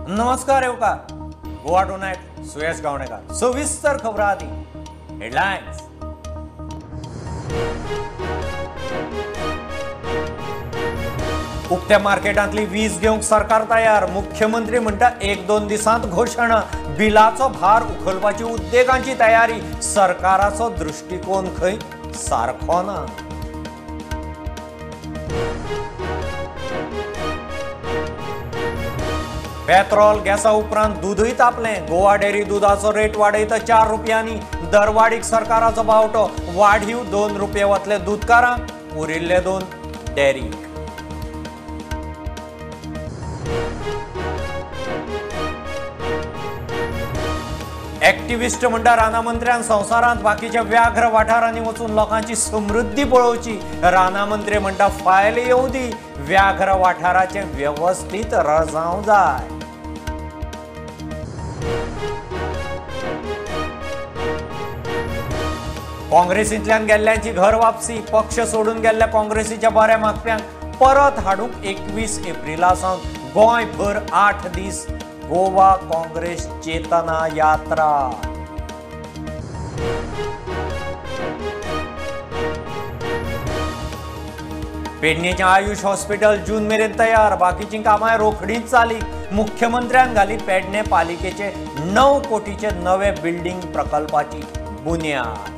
नमस्कार येवकार गोवा टुनायट सुयश गावणेकर. सविस्तर खबरां आदी हेडलायन्स. उक्त्या मार्केटांतली वीज घेवंक सरकार तयार. मुख्यमंत्री म्हणटा 1-2 दिसांत घोशणा. बिलाचो भार उखलपाची उद्देगांची तयारी. सरकाराचो दृष्टिकोन खंय सारको ना. पेट्रोल गॅसा उपरांत दूदय तापलें. गोवा डेअरी दुदाचो रेट वाडयता 4 रुपयांनी. दरवाडीक सरकाराचो बावटो. वाढीव 2 रुपये वतले दूदकारांक, उरिल्ले 2 डेअरीक. एक्टिविस्ट म्हणटा राना मंत्र्यान संवसारांत बाकीच्या व्याघ्र वाठारांनी वचून लोकांची समृद्धी पळोवची. राना मंत्री म्हणटा फायल येवं दी, व्याघ्र वाठाराचें वेवस्थीत रजांव जाय. काँग्रेसींतल्यान गेल्ल्यांची घर वापसी. पक्ष सोडून गेल्ल्या काँग्रेसीच्या बऱ्या मागप्यांक परत हाडूंक 21 एप्रिला सावन गोंयभर 8 दीस गोवा काँग्रेस चेतना यात्रा. पेडणेचें आयुष हॉस्पिटल जून मेरेन तयार. बाकीचीं कामां रोखडीच चालीक. मुख्यमंत्र्यान घाली पेडणे पालिकेचे 9 कोटीचे नवे बिल्डिंग प्रकल्पाची बुन्याद.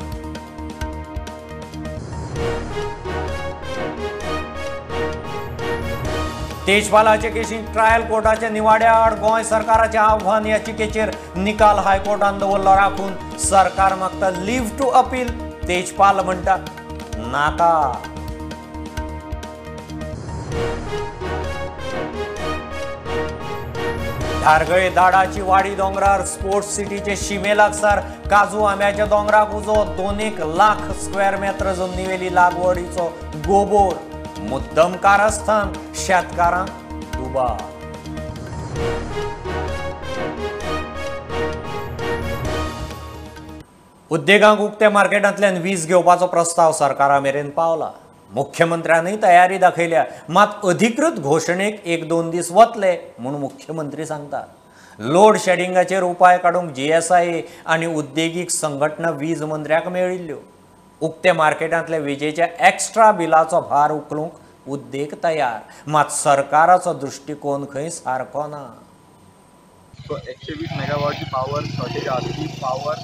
तेजपालाचे केशींत ट्रायल कोर्टाच्या निवाड्या आड गोंय सरकाराचें आव्हान. याचिकेचेर निकाल हायकोर्टान दवरलो राखून. सरकार मागता लीव टू अपील. तेजपाल म्हणटा नाका. धारगळे दाडाची वाडी दोंगरार स्पोर्ट्स सिटीचे शिमे लागसार काजू आंब्याच्या दोंगराक उजो. 2 लाख स्क्वेअर मेत्र जमनीवेली लागवडीचो गोबोर. मुद्दम कारस्थान, शेतकारांक दुबाव. उद्देगांक उक्त्या मार्केटांतल्यान वीज घेवपाचो प्रस्ताव सरकारा मेरेन पावला. मुख्यमंत्र्यानूय तयारी दाखयल्या. मात अधिकृत घोशणेक 1-2 दीस वतले म्हूण मुख्यमंत्री सांगतात. लोड शेडिंगाचेर उपाय काडूंक GSI आनी उद्देगीक संघटना वीज मंत्र्याक मेळिल्ल्यो. उक्त्या मार्केटांतल्या विजेच्या एक्स्ट्रा बिलाचो भार उखलूंक उद्देग तयार. मात सरकाराचो दृष्टिकोन खंय सारको ना. सो 120 मेगावॉटची पावर शॉर्टेज आसा. ती पावर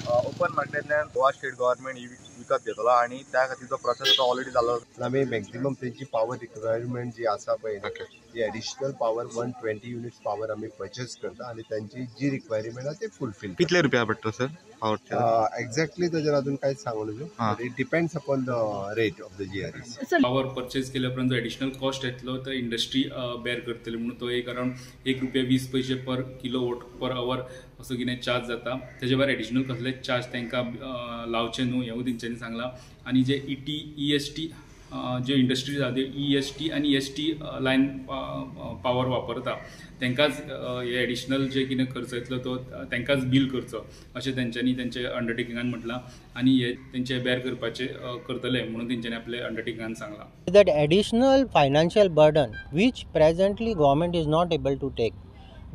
ओपन मार्केटांतल्यान गोवा स्टेट गव्हर्नमेंट ही विकत घेतलो आनी त्या खातीर जो प्रोसेस आसा ऑलरेडी जालो. आमी मॅक्झिमम तेंची पावर रिक्वायरमेंट जी आसा पळय ती एडिशनल पावर 120 युनिट्स पावर आमी परचेस करता आनी तांची जी रिक्वायरमेंट आसा ती फुलफील. कितले रुपया पडटा सर पावर? एक्झॅक्टली ताजेर अजून कांयच सांगू नजो. It depends upon the rate of the GRS. Power purchase केल्या उपरांत जो एडिशनल कॉस्ट येतलो तो इंडस्ट्री बेर करतली म्हणून तो एक अरावंड 1 रुपया 20 पैसे पर किलो वोट पर our असो कितें चार्ज जाता. तेजे भायर एडिशनल कसलेच चार्ज तांकां लावचे न्हू हेंवूय तेंच्यांनी सांगलां. आनी जे ET EST जे इंडस्ट्रीज आहा त्यो EST आनी ST line power वापरता तांकांच हे एडिशनल जे कितें खर्च येतलो तो तांकांच बील करचो अशें तेंच्यांनी तेंचे अंडरटेकिंगान म्हटलां आनी हे तेंचे बेर करपाचे करतले म्हणून तेंच्यांनी आपले अंडरटेकिंगान सांगलां. That additional financial burden which presently government is not able to take,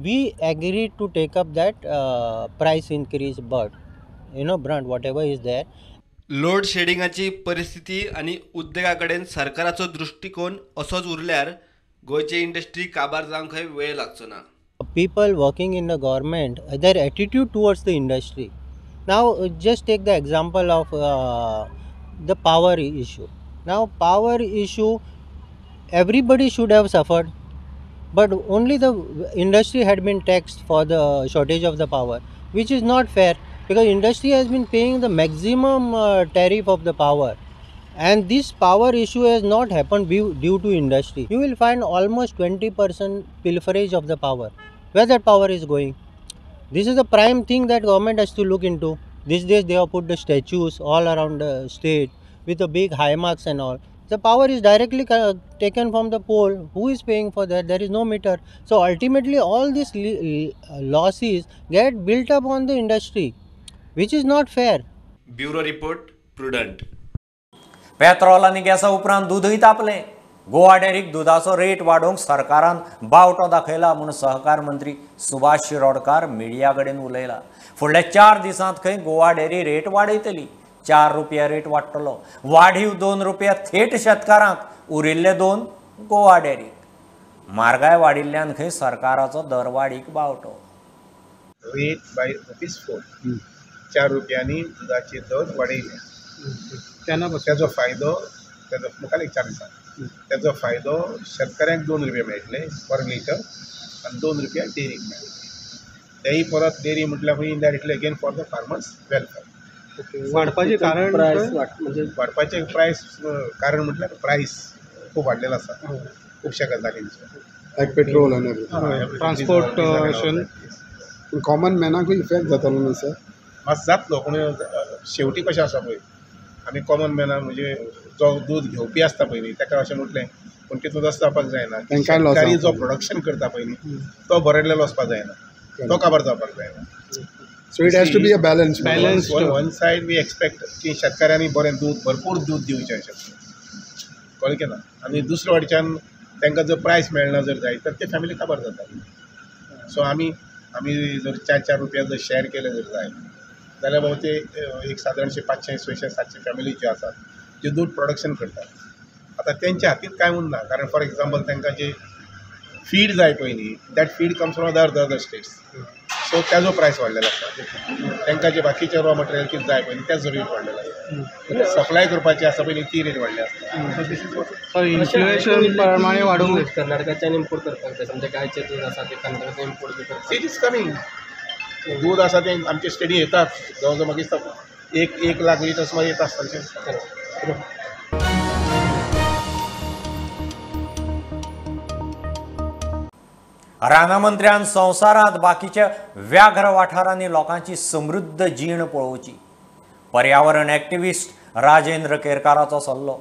we agreed to take up that price increase, but you know brand whatever is there. Load शेडिंगाची परिस्थिती आनी उद्देगा कडेन सरकाराचो दृष्टिकोन असोच उरल्यार गोंयचे इंडस्ट्री काबार जावंक खंय वेळ लागचो ना. People working in the government, their attitude towards the industry. Now just take the example of the power issue. Now power issue everybody should have suffered, but only the industry had been taxed for the shortage of the power, which is not fair because industry has been paying the maximum tariff of the power, and this power issue has not happened due to industry. You will find almost 20% pilferage of the power. Where that power is going? This is the prime thing that government has to look into. These days they have put the statues all around the state with the big high marks and all. The power is directly taken from the pole. Who is paying for that? There is no meter. So ultimately all these losses get built up on the industry, which is not fair. Bureau report, Prudent. Petrol आनी गॅसा उपरांत दूदय तापलें. Goa डेअरीक दुदाचो rate वाडोवंक सरकारान बावटो दाखयला म्हूण सहकार मंत्री Subhash Shirodkar media कडेन उलयला. फुडल्या 4 दिसांत खंय गोवा डेअरी रेट वाडयतली. 4 रुपया रेट वाडटलो. वाढीव 2 रुपया थेट शेतकारांक, उरिल्ले 2 गोवा डेअरीक. म्हारगाय वाडिल्ल्यान खंय सरकाराचो दरवाडीक बावटो. रेट बाय ₹4, 4 रुपयांनी दुदाचे दर वाडयले. ताजो फायदो ताजो मुखार एक 4 दिसां ताजो फायदो शेतकऱ्यांक 2 रुपया मेळटले पर लिटर आनी 2 रुपया डेअरीक मेळटले. तेय परत डेअरी म्हटल्यार खंय indirectly again for the farmers welfare. वाडपाचें कारण म्हणजे वाडपाचें प्रायस कारण म्हटल्यार प्रायस खूब वाडलेलो आसा खुबश्या गजालींचो, लायक पेट्रोल आनी ट्रान्सपोर्टेशन. कॉमन मॅनाकूय इफेक्ट जातलो न्हू सर? मातसो जातलो, पूण शेवटी कशें आसा पळय, आमी कॉमन मॅना म्हणजे जो दूद घेवपी आसता पळय न्ही ताका अशें म्हटलें, पूण तितूंत अशें जावपाक जायना. शेतकारी जो प्रोडक्शन करता पळय न्ही तो बरडलेलो वचपाक जायना, तो काबार जावपाक जायना. So it has to be a balance. Balance. One side we expect की शेतकऱ्यांनी बरें दूद, भरपूर दूद दिवचें अशें, कळ्ळें की ना. आनी दुसरे वाटेच्यान तांकां जर प्रायस मेळना जर जायत तर ते फॅमिली काबार जाता. सो आमी आमी जर 4-4 रुपया जर शेअर केले जर जाय जाल्यार बाबा ते एक सादारणशे 500, 600, 700 फॅमिली ज्यो आसात ज्यो दूद प्रोडक्शन करतात, आतां तेंच्या हातींत कांय उरना. कारण फॉर एक्झाम्पल तांकां जे फीड जाय पळय न्ही, that feed comes from other states, so ताजो प्रायस वाडलेलो आसा. तांकां जे बाकीचे रॉ मटेरियल कितें जाय पळय न्ही त्याचो रेट वाडलेलो आसा. सप्लाय करपाची आसा पळय न्ही ती रेट वाडली आसता. इन्फ्लेशन प्रमाणे वाडोवंक कर्नाटकाच्यान इम्पोर्ट करपाक जाय, समजा गायचें दूद आसा तें कर्नाटकाच्यान इम्पोर्ट बी करपाक. It is coming. दूद आसा तें आमचे स्टेटी येतात जवळ जवळ मागीर 1 लाख लिटर सुमार येता आसतलें. रानामंत्र्यान संवसारांत बाकीच्या व्याघ्र वाठारांनी लोकांची समृद्ध जीण पळोवची. पर्यावरण एक्टिविस्ट राजेंद्र केरकाराचो सल्लो.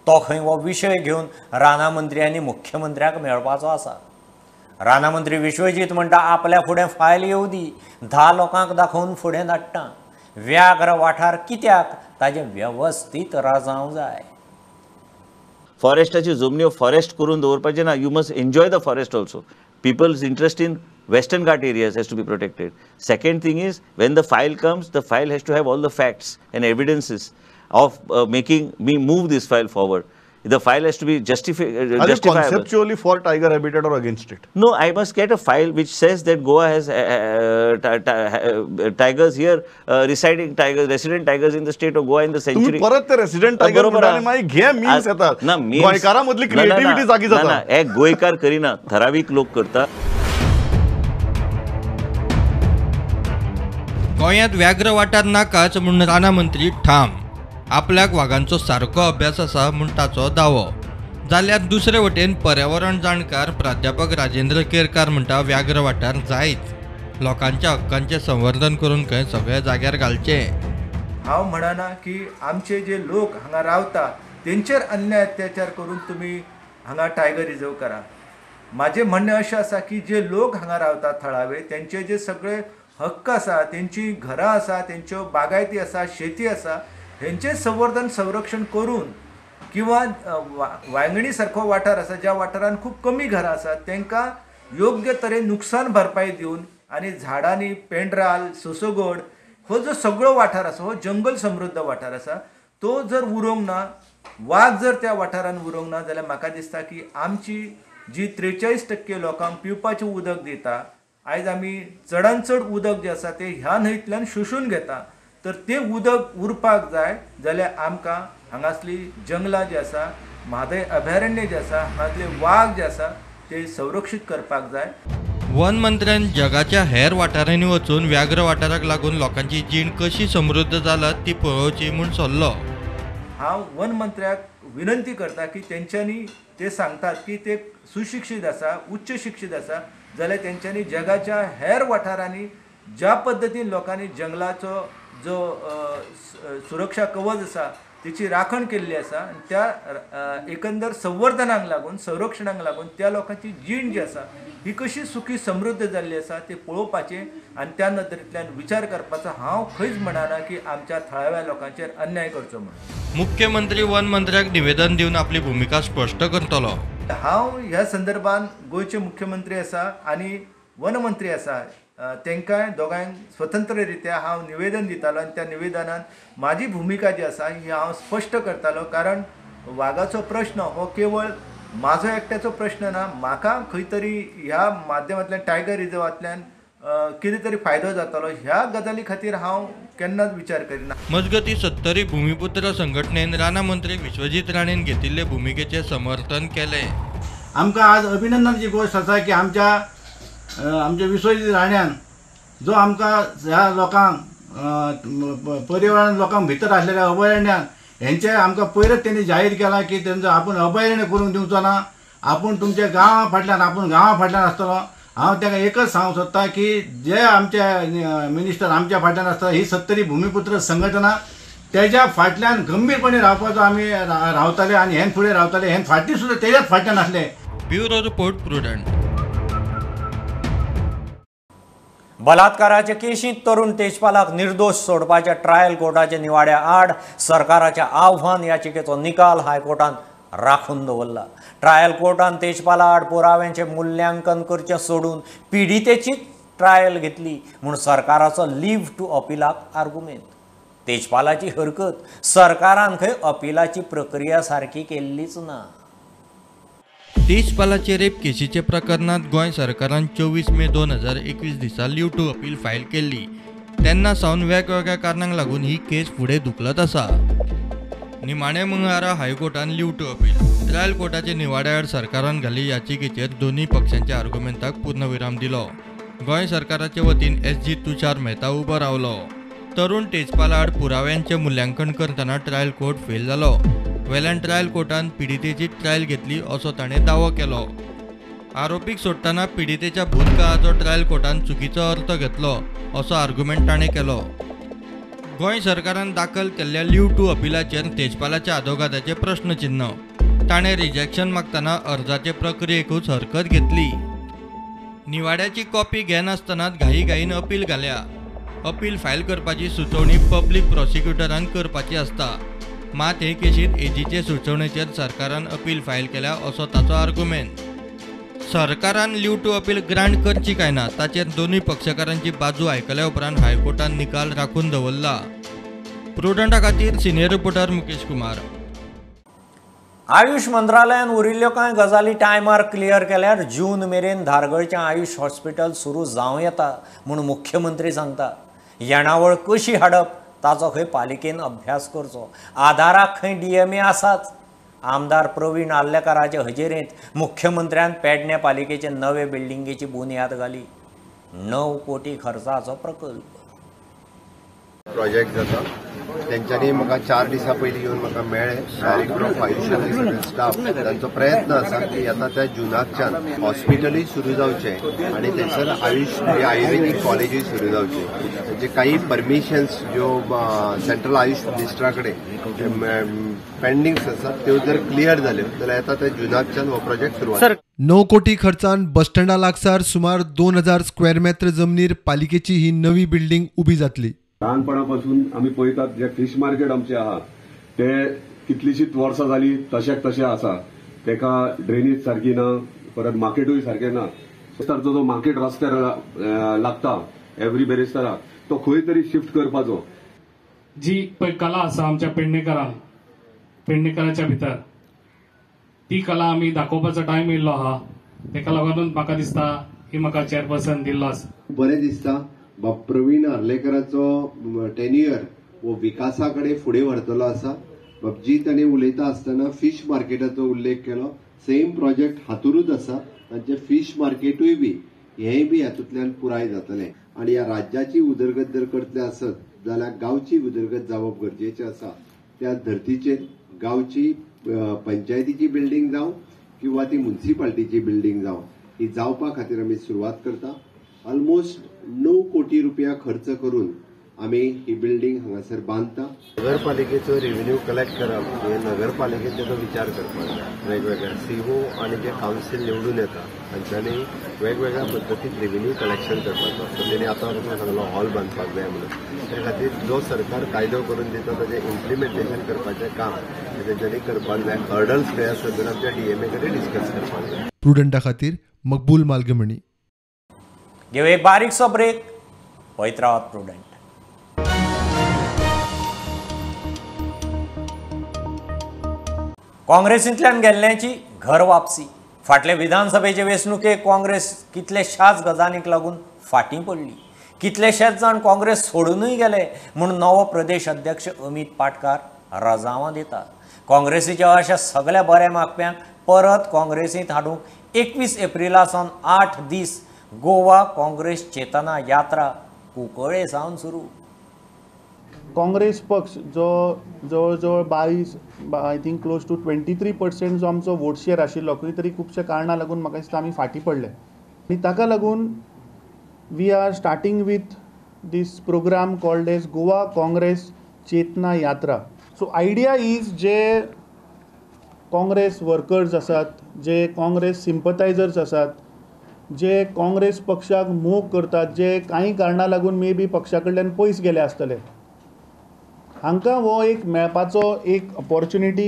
तो खंय हो विशय घेवन रानामंत्री आनी मुख्यमंत्र्याक मेळपाचो आसा. रानामंत्री विश्वजीत म्हणटा आपल्या फुडें फायल येवं दी, 10 लोकांक दाखोवन फुडें धाडटा. व्याघ्र वाठार कित्याक ताजें वेवस्थीत राजांव जाय. फॉरेस्टाची जमन्यो फॉरेस्ट करून दवरपाचें ना. You must enjoy the forest also. People's interest in Western Ghat areas has to be protected. Second thing is, when the file comes, the file has to have all the facts and evidences of making me move this file forward. The file has to be justifiable. Are you conceptually for tiger habitat or against it? No, I must get a file which says that Goa has tigers here, residing tigers, resident tigers in the state of Goa in the century. परत ते resident tiger म्हणटाले मागीर घे memes येतात. ना memes. गोंयकारां मदली creativity जागी जाता. ना हे गोंयकार करिना, ठरावीक लोक करता. गोंयांत व्याघ्र वाठार नाकाच म्हूण राना मंत्री ठाम. आपल्याक वागांचो सारको अभ्यास आसा म्हूण ताचो दावो. जाल्यार दुसरे वटेन पर्यावरण जाणकार प्राध्यापक राजेंद्र केरकार म्हणटा व्याघ्र वाठार जायच, लोकांच्या हक्कांचें संवर्धन करून खंय सगळ्या जाग्यार घालचें. हांव म्हणना की आमचे जे लोक हांगा रावता तेंचेर अन्याय अत्याचार करून तुमी हांगा टायगर रिजर्व करा. म्हाजें म्हणणें अशें आसा की जे लोक हांगा रावता थळावे तेंचे जे सगळे हक्क आसा, तेंची घरां आसा, तेंच्यो बागायती आसा, शेती आसा, हेंचें संवर्धन संरक्षण करून किंवा वांयगणी सारको वाठार आसा ज्या वाठारान खूब कमी घरां आसात तांकां योग्य तरेन नुकसान भरपाई दिवन आनी झाडांनी पेंड्राल सोसोगड हो जो सगळो वाठार आसा हो जंगल समृद्ध वाठार आसा तो जर उरोंक ना, वाग जर त्या वाठारान उरोंक ना जाल्यार म्हाका दिसता की आमची जी 43% लोकांक पिवपाचें उदक दिता, आयज आमी चडान चड उदक जें आसा तें ह्या न्हंयतल्यान शोशून घेता, तर तें उदक उरपाक जाय जाल्यार आमकां हांगासली जंगलां जी आसा, म्हादय अभयारण्य जें आसा, हांगासले वाग जे आसा ते संरक्षीत करपाक जाय. वन मंत्र्यान जगाच्या हेर वाठारांनी वचून व्याघ्र वाठाराक लागून लोकांची जीण कशी समृद्ध जाला ती पळोवची म्हूण सल्लो. हांव वन मंत्र्याक विनंती करता की तेंच्यांनी ते सांगतात की ते सुशिक्षीत आसा, उच्च शिक्षीत आसा, जाल्यार तेंच्यांनी जगाच्या हेर वाठारांनी ज्या पद्दतीन लोकांनी जंगलाचो जो सुरक्षा कवच आसा तेची राखण केल्ली आसा आनी त्या एकंदर संवर्धनाक लागून संरक्षणाक लागून त्या लोकांची जीण जी आसा ही कशी सुखी समृद्ध जाल्ली आसा ती पळोवपाचें आनी त्या नदरेंतल्यान विचार करपाचो. हांव खंयच म्हणना की आमच्या थळाव्या लोकांचेर अन्याय करचो म्हणून. मुख्यमंत्री वन मंत्र्याक निवेदन दिवन आपली भुमिका स्पश्ट करतलो. हांव ह्या संदर्भान गोंयचे मुख्यमंत्री आसा आनी वन मंत्री आसा तांकांय दोगांयक स्वतंत्र रित्या हांव निवेदन दितालो आनी त्या निवेदनान म्हाजी भुमिका जी आसा ही हांव स्पश्ट करतालो. कारण वागाचो प्रश्न हो केवळ म्हाजो एकट्याचो प्रश्न ना, म्हाका खंय तरी ह्या माध्यमांतल्यान टायगर रिजर्वांतल्यान कितें तरी फायदो जातलो ह्या गजाली खातीर हांव केन्नाच विचार करिना. मजगतीं सत्तरी भूमिपुत्र संघटनेन राना मंत्री विश्वजीत राणेन घेतिल्ले भुमिकेचें समर्थन केलें. आमकां आज अभिनंदनाची गोश्ट आसा की आमच्या आमच्या विश्वजीत राण्यान जो आमकां ह्या लोकांक पर्यावरण लोकांक भितर आसलेल्या अभयारण्यान हेंचे आमकां पयरच तेणी जाहीर केलां की तेंचो आपूण अभयारण्य करूंक दिवचो ना, आपूण तुमच्या गांवा फाटल्यान आपूण गांवा फाटल्यान आसतलो. हांव ताका एकच सांगूंक सोदता की जे आमचे मिनिस्टर आमच्या फाटल्यान आसता ही सत्तरी भूमिपुत्र संघटना तेज्या फाटल्यान गंभीरपणे रावपाचो आमी रावताले आनी हेन फुडें रावताले, हेन फाटीं सुद्दां तेज्याच फाटल्यान आसले. Bureau report, Prudent. बलात्काराचे केशींत तरुण तेजपालाक निर्दोष सोडपाच्या ट्रायल कोर्टाच्या निवाड्या आड सरकाराच्या आव्हान याचिकेचो निकाल हायकोर्टान राखून दवरला. ट्रायल कोर्टान तेजपाला आड पुराव्यांचें मूल्यांकन करचें सोडून पिडितेचीच ट्रायल घेतली म्हूण सरकाराचो लीव टू अपिलाक आर्गुमेंत. तेजपालाची हरकत सरकारान खंय अपिलाची प्रक्रिया सारकी केल्लीच ना. तेजपालाचे रेप केशीचे प्रकरणात गोंय सरकारान 24 मे 2021 दिसा लीव टू अपील फायल केल्ली. तेन्ना सावन वेगवेगळ्या कारणांक लागून ही केस फुडें धुकलत आसा. निमाणे मंगळारा हायकोर्टान लीव टू अपील ट्रायल कोर्टाचे निवाड्याआड सरकारान घाल्ली याचिकेचेर दोनूय पक्षांच्या आर्गुमेंताक पूर्णविराम दिलो. गोंय सरकाराचे वतीन SG Tushar Mehta उबो रावलो. तरुण तेजपाला आड पुराव्यांचें मूल्यांकन करतना ट्रायल कोर्ट फेल जालो. वेल्यान ट्रायल कोर्टान पिडितेची ट्रायल घेतली असो ताणें दावो केलो. आरोपीक सोडटना पिडितेच्या भूतकाळाचो ट्रायल कोर्टान चुकीचो अर्थ घेतलो असो आर्ग्युमेंट ताणें केलो. गोंय सरकारान दाखल केल्ल्या लीव टू अपिलाचेर तेजपालाच्या आदोगादाचें प्रश्नचिन्ह. ताणें रिजेक्शन मागतना अर्जाचे प्रक्रियेकूच हरकत घेतली. निवाड्याची कॉपी घेनासतनाच घाईघाईन अपील घाल्या. अपील फायल करपाची सुचोवणी पब्लीक प्रॉसिक्युटरान करपाची आसता. मात हे केशीत एजीचे सुचोवणेचेर सरकारान अपील फायल केल्या असो ताचो आर्गुमेंट. सरकारान लीव टू अपील ग्रांट करची काय ना ताचेर दोनूय पक्षकारांची बाजू आयकल्या उपरांत हायकोर्टान निकाल राखून दवरला. प्रुडंटा खातीर सिनियर रिपोर्टर मुकेश कुमार. आयुष मंत्रालयान उरिल्ल्यो कांय गजाली टायमार क्लियर केल्यार जून मेरेन धारगळचें आयुष हॉस्पिटल सुरू जावं येता म्हूण मुख्यमंत्री सांगता. येणावळ कशी हाडप ताचो खंय पालिकेन अभ्यास करचो. आदाराक खंय DMA आसाच. आमदार प्रवीण आर्लेकाराचे हजेरेंत मुख्यमंत्र्यान पेडणे पालिकेचे नवे बिल्डिंगेची बुन्याद घाली. 9 कोटी खर्चाचो प्रकल्प. प्रोजेक्ट जाता तेंच्यांनी म्हाका 4 दिसां पयलीं येवन म्हाका मेळ्ळे. डायरेक्टर ऑफ आयुष आनी स्टाफ तांचो प्रयत्न आसा की आतां त्या जुनाकच्यान हॉस्पिटलूय सुरू जावचें आनी थंयसर आयुष आयुर्वेदीक कॉलेजूय सुरू जावचें. तांचे काही परमिशन्स ज्यो सेंट्रल आयुष मिनिस्टरा कडेन पेंडिंग्स आसात त्यो जर क्लियर जाल्यो जाल्यार आतां त्या जुनाकच्यान हो प्रोजेक्ट सुरू जाता. 9 कोटी खर्चान बसस्टँडा लागसार सुमार 2000 स्क्वेअर मेत्र जमनीर पालिकेची ही नवी बिल्डिंग उबी जातली. लहानपणापासून आमी पळयतात जे फिश मार्केट आमचे आहा ते कितलीशीच वर्सां जाली तशाक तशें आसा. तेका ड्रेनेज सारकी ना, परत मार्केटूय सारकें ना. बेरेस्तारचो जो मार्केट रस्त्यार लागता एवरी बेरेस्तारा तो खंय तरी शिफ्ट करपाचो. जी पळय कला आसा आमच्या पेडणेकरांक, पेडणेकराच्या भितर ती कला आमी दाखोवपाचो टायम येयल्लो आहा. तेका लागून म्हाका दिसता ही म्हाका चेअरपर्सन दिल्लो आसा. बरें दिसता बाब प्रवीण आर्लेकराचो टेन्युअर हो विकासा कडेन फुडें व्हरतलो आसा. बाब जी ताणें उलयता आसतना फिश मार्केटाचो उल्लेख केलो. सेम प्रोजेक्ट हातूरूच आसा. तांचे फिश मार्केटूय बी हेंय बी हातूंतल्यान पुराय जातलें. आनी ह्या राज्याची उदरगत जर करतले आसत जाल्यार गांवची उदरगत जावप गरजेचें आसा. त्या धर्तीचेर गांवची पंचायतीची बिल्डींग जावं किंवा ती म्युनिसिपालिटीची बिल्डींग जावं ही जावपा खातीर आमी सुरवात करता. ऑलमोस्ट 9 कोटी रुपया खर्च करून आमी ही बिल्डींग हांगासर बांदता. नगरपालिकेचो रेव्हेन्यू कलेक्ट करप हे नगरपालिकेन तेजो विचार करपाक जाय. वेगवेगळ्या सीओ आनी जे कावन्सील निवडून येता तांच्यांनी वेगवेगळ्या पद्दतीन रेव्हेन्यू कलेक्शन करपाचो आसता. तेणी आतां तुमकां सांगलो हॉल बांदपाक जाय म्हणून, त्या खातीर जो सरकार कायदो करून दिता ताजें इम्प्लिमेंटेशन करपाचें काम तेंच्यांनी करपाक जाय. हर्डल्स खंय आसत जाल्यार आमच्या डीएमए कडेन डिस्कस करपाक जाय. प्रुडंटा खातीर मकबूल मालगमणी. घेवया एक बारीकसो ब्रेक, पळयत रावात प्रुडंट. काँग्रेसींतल्यान गेल्ल्यांची घर वापसी. फाटले विधानसभेचे वेंचणुकेक काँग्रेस कितलेशाच गजालींक लागून फाटीं पडली. कितलेशेच जाण काँग्रेस सोडूनय गेले म्हूण नवो प्रदेश अध्यक्ष अमित पाटकार रजावां दिता. काँग्रेसीच्या अशा सगळ्या बऱ्या मागप्यांक परत काँग्रेसींत हाडूंक 21 एप्रिला सावन 8 दीस गोवा काँग्रेस चेतना यात्रा कुंकळे सावन सुरू. काँग्रेस पक्ष जो जवळ जवळ 22 I think close to 23% जो आमचो वोट शेअर आशिल्लो, खंय तरी खुबशा कारणां लागून म्हाका दिसता आमी फाटीं पडले आनी ताका लागून we are starting with this programme called as Goa Congress Chetna Yatra. So idea is J Congress workers आसात, जे काँग्रेस सिम्पथायझर्स आसात, जे काँग्रेस पक्षाक मोग करतात, जे कांय कारणां लागून मे बी पक्षा कडल्यान पयस गेले आसतले, हांकां हो एक मेळपाचो एक opportunity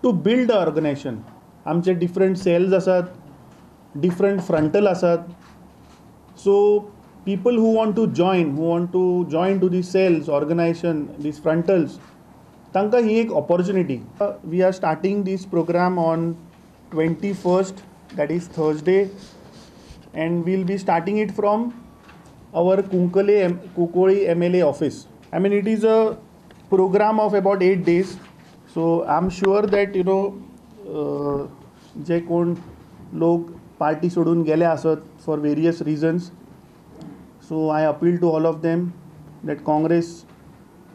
to build a organisation. आमचे डिफरंट सेल्स आसात, डिफरंट फ्रंटल आसात. So people who want to join, who want to join to these cells organisation, these frontals, तांकां ही एक opportunity. We are starting this programme on 21st, that is Thursday, and we'll be starting it from our Cuncolim MLA office. I mean, it is a program of about 8 days, so I'm sure that you know जे कोण लोक party सोडून गेले आसत for various reasons, so I appeal to all of them that Congress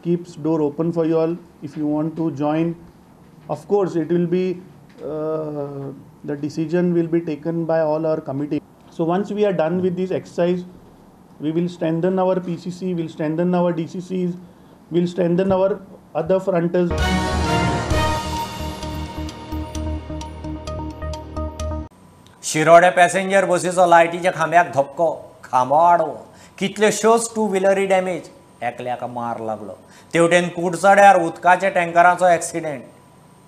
keeps door open for you all if you want to join. Of course it will be the decision will be taken by all our committee. So once we are done with this exercise, we will strengthen our PCC, we will strengthen our DCCs, we will strengthen our other frontals. Shiroda passenger बसीचो लायटीच्या खांब्याक धपको, खांबो आडवो, कितल्योश्योच two व्हिलरी damage, एकल्याक मार लागलो. तेवटेन कुडचड्यार उदकाच्या टँकराचो एक्सिडेंट,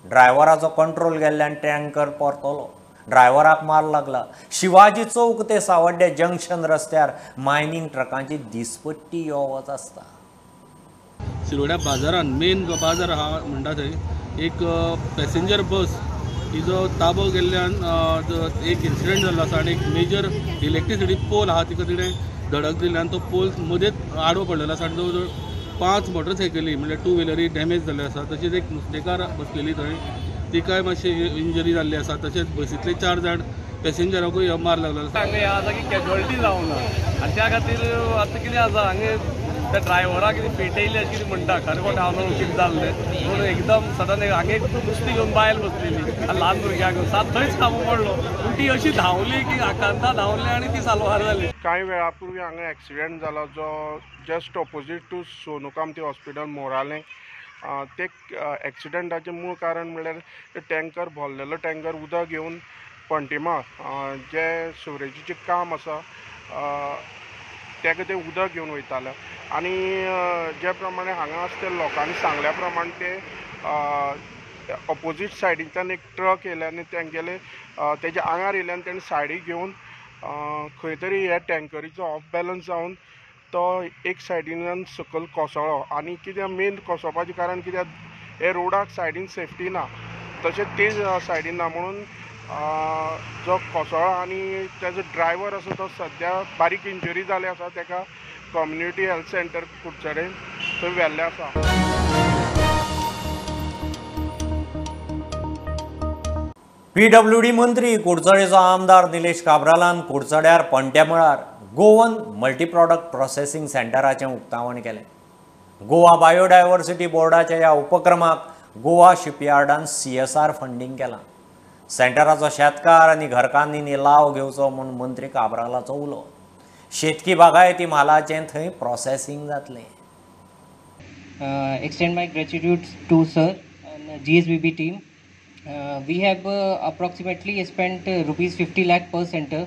ड्रायव्हराचो कंट्रोल गेल्ल्यान टँकर परतलो, ड्रायव्हराक मार लागला. शिवाजी चौक ते सावड्डे जंक्शन रस्त्यार मायनींग ट्रकांची दिसपट्टी यो वच आसता. शिरोड्या बाजारान मेन जो बाजार आहा म्हणटा थंय एक पॅसेंजर बस हिजो ताबो गेल्ल्यान एक इन्सिडंट जाल्लो आसा आनी एक मेजर इलेक्ट्रिसिटी पोल आहा तिका तिणें धडक दिल्ल्यान तो पोल मदेंच आडवो पडलेलो आसा आनी जवळ जवळ 5 मोटरसायकली म्हणल्यार टू व्हिलरी डॅमेज जाल्ल्यो आसा. तशेंच एक नुस्तेकार बसलेली थंय तिकाय मातशी इंजरी जाल्ली आसा. तशेंच बसींतले 4 जाण पॅसेंजराकूय मार लागलो आसा. हांगा हें आसा की कॅज्युअलिटी जावना आनी त्या खातीर आतां कितें आसा हांगा त्या ड्रायव्हराक कितें पेटयले अशें कितें म्हणटा, खरें कोण हांव कितें जाल्लें पूण एकदम सडन हांगा एक नुस्तें घेवन बायल बसलेली आनी ल्हान भुरग्यांक घेवन सात थंयच खांबो पडलो, पूण ती अशी धांवली की आकांता धांवली आनी ती साल्वार जाली. कांय वेळा पूर्वी हांगा एक्सिडंट जालो जो just opposite to Sonu Kamthi hospital मोरालें. ते एक्सिडंटाचें मूळ कारण म्हणल्यार टँकर भरलेलो टँकर उदक घेवन पंटिमा जे सिवरेजीचें काम आसा ताका ते उदक घेवन वयताले आनी जे प्रमाणे हांगा आसा ते लोकांनी सांगल्या प्रमाणे ते ऑपोजीट सायडींतल्यान एक ट्रक येयले आनी तेंगेले तेज्या आंगार येयले आनी तेणें सायडीक घेवन खंय तरी ह्या टँकरीचो ऑफ बॅलन्स जावन तो एक सायडीन सकयल कोसळ्ळो. आनी कित्याक मेन कोसळपाचें कारण कित्याक हे रोडाक सायडीन सेफ्टी ना, तशेंच ते सायडीन ना म्हणून जो कोसळ्ळो आनी तेजो ड्रायव्हर आसा तो सद्या बारीक इंजरी जाली आसा, ताका कम्युनिटी हेल्थ सेंटर कुडचडे थंय व्हेल्लें आसा. पीडब्ल्यूडी मंत्री कुडचडेचो आमदार निलेश काब्रालान कुडचड्यार पणट्या गोवन मल्टीप्रॉडक्ट प्रोसेसिंग सेंटराचें उक्तावण केलें. गोवा बायोडायव्हर्सिटी बोर्डाच्या ह्या उपक्रमाक गोवा शिपयार्डान CSR funding केलां. सेंटराचो शेतकार आनी घरकान्नींनी लाव घेवचो म्हूण मंत्री काब्रालाचो उलो. शेतकी बागायती म्हालाचें थंय प्रोसेसिंग जातलें. Extend my gratitude to sir and GSBB team. We have approximately spent rupees 50 lakh per center,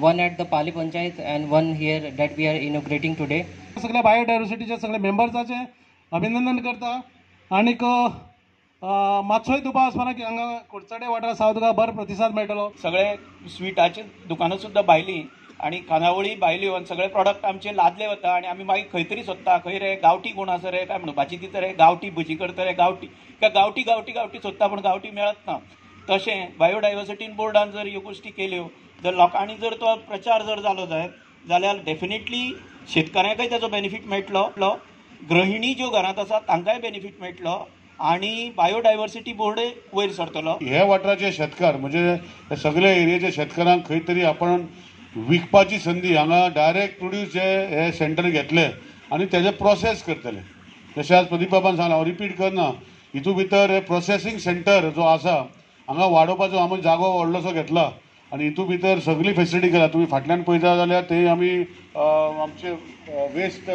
one at the Pali Panchayat and one here that we are inaugurating today. सगळ्या बायोडायव्हर्सिटीच्या सगळ्या मेंबर्साचे अभिनंदन करता आनीक मातसोय दुबाव आसपाना की हांगा कुडचडे वाठार सावथ गोवा बरो प्रतिसाद मेळटलो. सगळे स्विटाचे दुकानां सुद्दां भायलीं आनी खानावळी भायल्यो आनी सगळे प्रॉडक्ट आमचे लादले वता आनी आमी मागीर खंय तरी सोदता खंय रे गांवठी कोण आसा रे काय म्हणपाची दिता रे गांवठी भजी करता रे गांवठी काय गांवठी गांवठी गांवठी सोदता पूण गांवठी मेळत ना. तशें बायोडायवर्सिटी बोर्डान जर ह्यो गोश्टी केल्यो जर लोकांनी जर तो प्रचार जर जालो जायत जाल्यार डेफिनेटली शेतकाऱ्यांकय ताचो बेनिफीट मेळटलो, गृहिणी ज्यो घरांत आसा तांकांय बेनिफीट मेळटलो आनी बायोडायवर्सिटी बोर्डय वयर सरतलो. हे वाठाराचे शेतकार म्हणजे सगळे एरियेचे शेतकारांक खंय तरी आपण विकपाची संदी हांगा डायरेक्ट प्रोड्यूस जे हे सेंटर घेतले आनी तेजे प्रोसेस करतले. जशें आज प्रदीप बाबान सांगलां, हांव रिपीट करना, हितू भितर हे प्रोसेसींग सेंटर जो आसा हांगा वाडोवपाचो आमी जागो व्हडलोसो घेतला आनी हितू भितर सगळी फेसिलिटी केला. तुमी फाटल्यान पळयता जाल्यार थंय आमी आमचे वेस्ट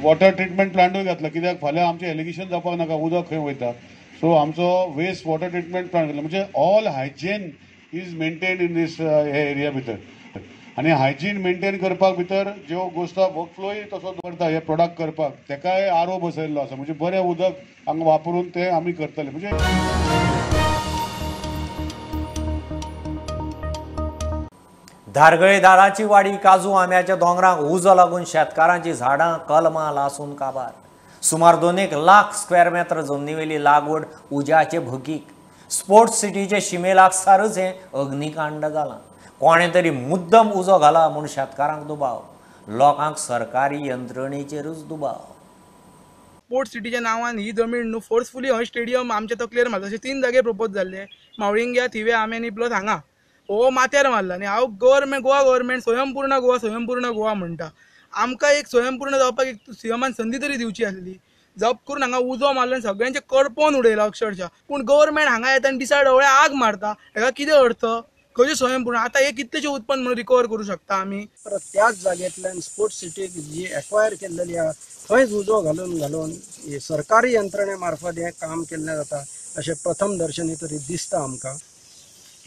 वॉटर ट्रिटमेंट प्लांटूय घातला, कित्याक फाल्यां आमचें एलिगेशन जावपाक नाका उदक खंय वयता. सो आमचो वेस्ट वॉटर ट्रिटमेंट प्लांट घातला, म्हणजे all hygiene is maintain in this हे एरिया भितर. आनी हायजीन मेंटेन करपाक भितर ज्यो गोश्ट वर्कफ्लोय तसो दवरता हे प्रोडक्ट करपाक तेकाय आरो बसयल्लो आसा, म्हणजे बरें उदक हांगा वापरून तें आमी करतले. म्हणजे धारगळे दाराची वाडी काजू आंब्याच्या दोंगरांक उजो लागून शेतकारांची झाडां कलमां लासून काबार. सुमार 2 लाख स्क्वेअर मेत्र जमनीवेली लागवड उज्याचे भकीक. स्पोर्ट्स सिटीचे शिमे लागसारच हें अग्निकांड जालां. कोणें तरी मुद्दम उजो घाला म्हूण शेतकारांक दुबाव, लोकांक सरकारी यंत्रणेचेरूच दुबाव. स्पोर्ट्स सिटीच्या नांवान ही जमीन न्हू फोर्सफुली हय स्टेडियम आमच्या तकलेर मारता. अशे 3 जागे प्रपोज जाल्ले, मावळिंग्या, थिवे, आंब्यानी प्लस हांगा हो माथ्यार मारला. आनी हांव गव्हर्मेंट गोवा गव्हर्मेंट स्वयंपूर्ण गोवा स्वयंपूर्ण गोवा म्हणटा, आमकां एक स्वयंपूर्ण जावपाक एक सीएमान संदी तरी दिवची आसली. जप करून हांगा उजो मारलो आनी सगळ्यांचे करपोवन उडयला अक्षरशः. पूण गव्हर्मेंट हांगा येता आनी दिसा ढवळे आग मारता, हेका कितें अर्थ? खंयचें स्वयंपूर्ण? आतां हे कितलेशें उत्पन्न म्हणून रिकवर करूं शकता आमी? परत त्याच जागेंतल्यान स्पोर्ट्स सिटीक जी एक्वायर केल्लेली आहा थंयच उजो घालून घालून सरकारी यंत्रणे मार्फत हें काम केल्लें जाता अशें प्रथम दर्शनी तरी दिसता आमकां.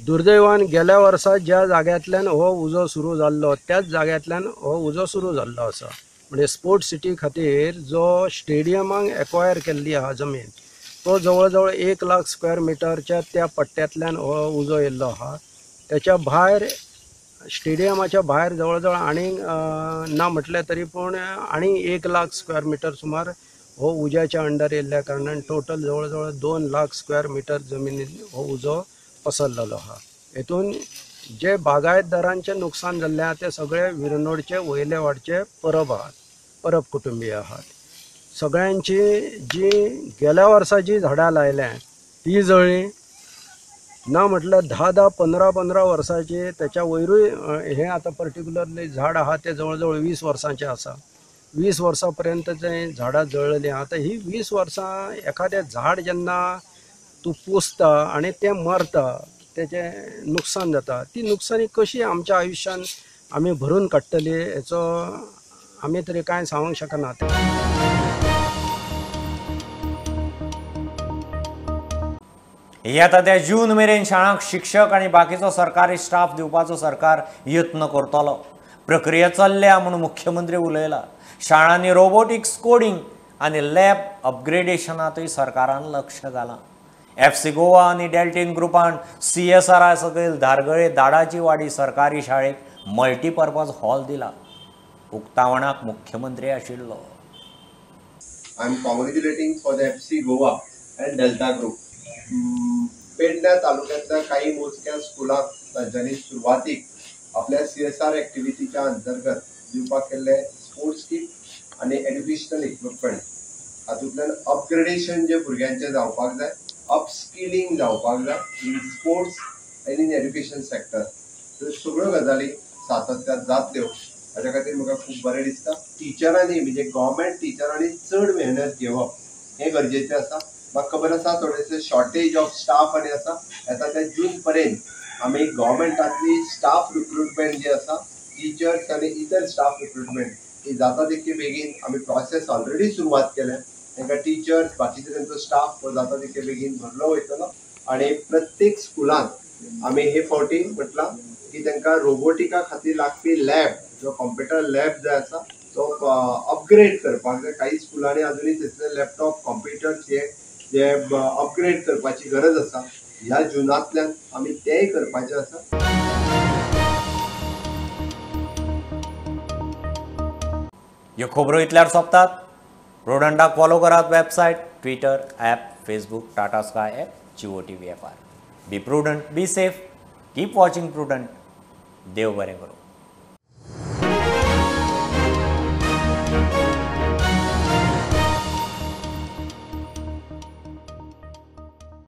दुर्दैवान गेल्या वर्सा ज्या जाग्यांतल्यान हो उजो सुरू जाल्लो त्याच जाग्यांतल्यान हो उजो सुरू जाल्लो आसा. म्हणजे स्पोर्ट्स सिटी खातीर जो स्टेडियमाक एक्वायर केल्ली आहा जमीन तो जवळ जवळ 1 लाख स्क्वेअर मिटरच्या त्या पट्ट्यांतल्यान हो उजो येयल्लो आहा. त्याच्या भायर स्टेडियमाच्या भायर जवळ जवळ आनीक ना म्हटलें तरी पूण आनीक 1 लाख स्क्वेअर मिटर सुमार हो उज्याच्या अंडर येयल्ल्या कारणान टोटल जवळ जवळ 2 लाख स्क्वेअर मिटर जमिनीन हो उजो पसरलेलो आहा. हेतून जे बागायतदारांचें नुकसान जाल्लें आहा ते सगळे विरनोडचे वयले वाडचे परब आहात, परब कुटुंबीय आहात. सगळ्यांची जी गेल्या वर्सा जी झाडां लायल्या ती जळ्ळी ना म्हटल्यार 10-10, 15-15 वर्सांची त्याच्या वयरूय हें आतां पर्टिक्युलरली झाड आहा तें जवळ जवळ 20 वर्सांचें आसा. 20 वर्सां पर्यंत तें झाडां जळ्ळलीं. आतां ही 20 वर्सां एखादें झाड जेन्ना तूं पोसता आनी तें मरता तेचें नुकसान जाता, ती नुकसानी कशी आमच्या आयुश्यान आमी भरून काडटली हेचो आमी तरी कांय सांगूंक शकनात. येता त्या जून मेरेन शाळांक शिक्षक आनी बाकीचो सरकारी स्टाफ दिवपाचो सरकार यत्न करतलो. प्रक्रिया चल्ल्या म्हूण मुख्यमंत्री उलयला. शाळांनी रोबोटिक्स कोडिंग आनी लॅब अपग्रेडेशनांतूय सरकारान लक्ष घालां. एफसी गोवा आनी डेल्टीन ग्रुपान CSRI सकयल धारगळे दाडाची वाडी सरकारी शाळेक मल्टीपर्पज हॉल दिला. उक्तावणाक मुख्यमंत्री आशिल्लो. I am congratulating for the FC Goa and Delta group. Pedne तालुक्यातल्या काही मोजक्या स्कुलांक तांच्यांनी सुरवातीक आपल्या CSR एक्टिविटीच्या अंतर्गत दिवपाक केल्ले स्पोर्ट्स किट आनी एड्युकेशनल इक्विपमेंट हातूंतल्यान अपग्रेडेशन जे भुरग्यांचें जावपाक जाय, अपस्किलिंग जावपाक जाय in sports and in education sector, ह्यो सगळ्यो गजाली सातत्यात जातल्यो हाज्या खातीर म्हाका खूब बरें दिसता. टिचरांनी म्हणजे गव्हर्मेंट टिचरांनी चड मेहनत घेवप हें गरजेचें आसा. म्हाका खबर आसा थोडेशे शॉर्टेज ऑफ स्टाफ आनी आसा, येता त्या जून पर्यंत आमी गव्हर्मेंटांतली स्टाफ रिक्रुटमेंट जी आसा ती टिचर्स आनी इतर स्टाफ रिक्रुटमेंट ही जाता तितके बेगीन आमी प्रोसेस ऑलरेडी सुरवात केल्या. तांकां टिचर्स बाकीचे तेंचो स्टाफ हो जाता तितके बेगीन भरलो वयतलो. आनी प्रत्येक स्कुलांत आमी हे फावटी म्हटलां की तांकां रोबोटिका खातीर लागपी लॅब, जो कॉम्प्युटर लॅब जाय आसा तो अपग्रेड करपाक जाय. काही स्कुलांनी अजुनूय थंयसर लॅपटॉप कॉम्प्युटर्स हे जे अपग्रेड करपाची गरज आसा. ह्या जुनांतल्यान आमी तेय करपाचें आसा. ह्यो खबरो इतल्यार सोंपतात. प्रुडंटाक फॉलो करात website, Twitter, app, Facebook, Tata Sky app, Jio TV ऍपार. Be prudent, be safe, keep watching Prudent. देव बरें करूं.